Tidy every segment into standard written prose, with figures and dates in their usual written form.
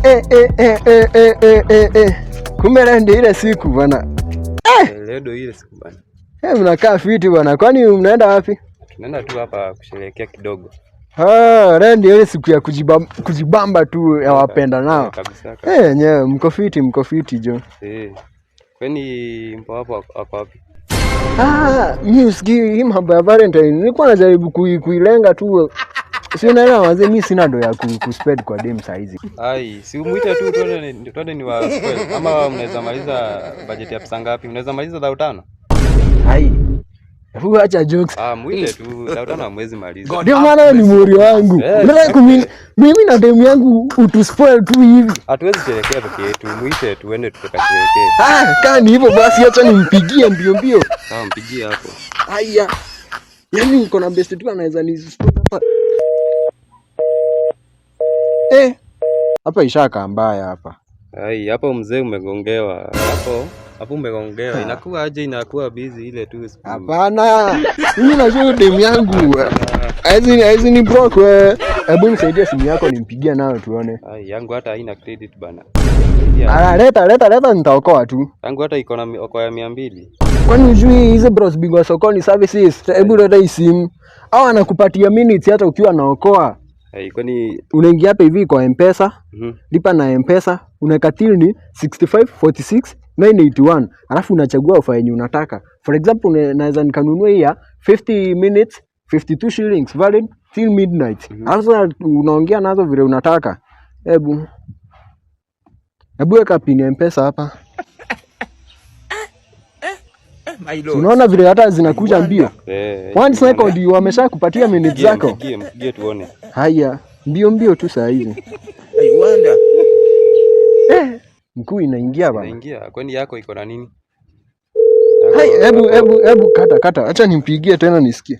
Eh. Kumbe leo ndio ile siku bwana. Leo ndio ile siku bwana. Mnakaa fiti bwana. Kwani mnaenda wapi? Tunaenda tu hapa kusherehekea kidogo. Ah, leo ndio ile siku ya kujibamba tu ya wapenda nao. Kabisa kabisa. Nyewe mko fiti jo. Eh. Kwani mpo hapo ako wapi? Ah, mimi usikii hii mambo ya Valentine. Nilikuwa najaribu kuilenga tu. Si unaelewa wazee, mimi sina do ya kuspend kwa dem saa hizi. Ai, si umuite tu twende ni wa spoil. Ama mnaweza maliza budget ya pesa ngapi? Mnaweza maliza 5,000? Ai. Hebu acha jokes. Ah, muite tu 5,000 hamwezi maliza. Ndio maana ni muri wangu. Unataka mimi na demu yangu utuspoil tu hivi. Hatuwezi sherekea peke yetu, muite tuende tukasherekee. Ah, kaa ni hivyo basi, acha nimpigie mbio mbio. Sawa, mpigie hapo. Haya. Yaani niko na best tu anaweza ni spoil hapa. Hapa ishakaa mbaya hapa. Ai, hapo mzee umegongewa. Hapo umegongewa. Inakuwa aje, inakuwa busy ile tu siku. Hapana. Mimi najua demu yangu. Haizi ni broke wewe. Hebu nisaidie simu yako nimpigie nayo tuone. Ai, yangu hata haina credit bana. Ah, leta nitaokoa tu. Yangu hata iko na okoa ya 200. Kwani hujui hizo bros bingwa sokoni services? Hebu leta hii simu. Au anakupatia minutes hata ukiwa naokoa. Ai, kwani unaingia hapa hivi kwa M-Pesa, lipa na M-Pesa, unaweka till ni 65 46 981, alafu unachagua ofa yenye unataka. For example, naweza nikanunua hii ya 50 minutes 52 shillings valid till midnight. Alafu unaongea nazo vile unataka. Hebu weka pin ya M-Pesa hapa. Unaona vile hata zinakuja mbio. One second wameshakupatia minutes zako. Mpigie tuone. Haya, mbio mbio tu saa hizi. I wonder. Mkuu inaingia bana. Inaingia. Kwani yako iko na nini? Hai, hebu kata. Acha nimpigie tena nisikie.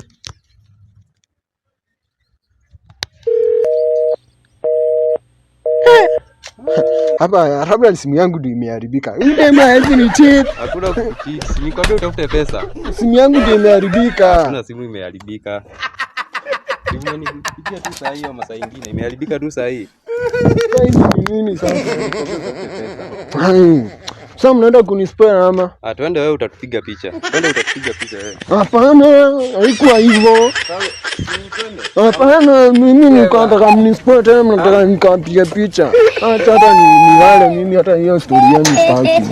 Hapa labda simu yangu ndio imeharibika. Huyu demu hawezi ni cheat. Hakuna kucheat. Nikwambia utafute pesa. Simu yangu ndio imeharibika. Hakuna simu imeharibika. Simu nipigia tu saa hii au masaa ingine imeharibika tu saa hii. Sasa hizi ni nini sasa? Sasa mnaenda kunispoil ama? Ah, twende wewe utatupiga picha. Twende utatupiga picha wewe. Hapana, haikuwa hivyo. Hapana, mimi nilikuwa nataka mnispoil tena mnataka nikapiga picha. Acha hata nilale mimi, hata hiyo story yangu sitaki.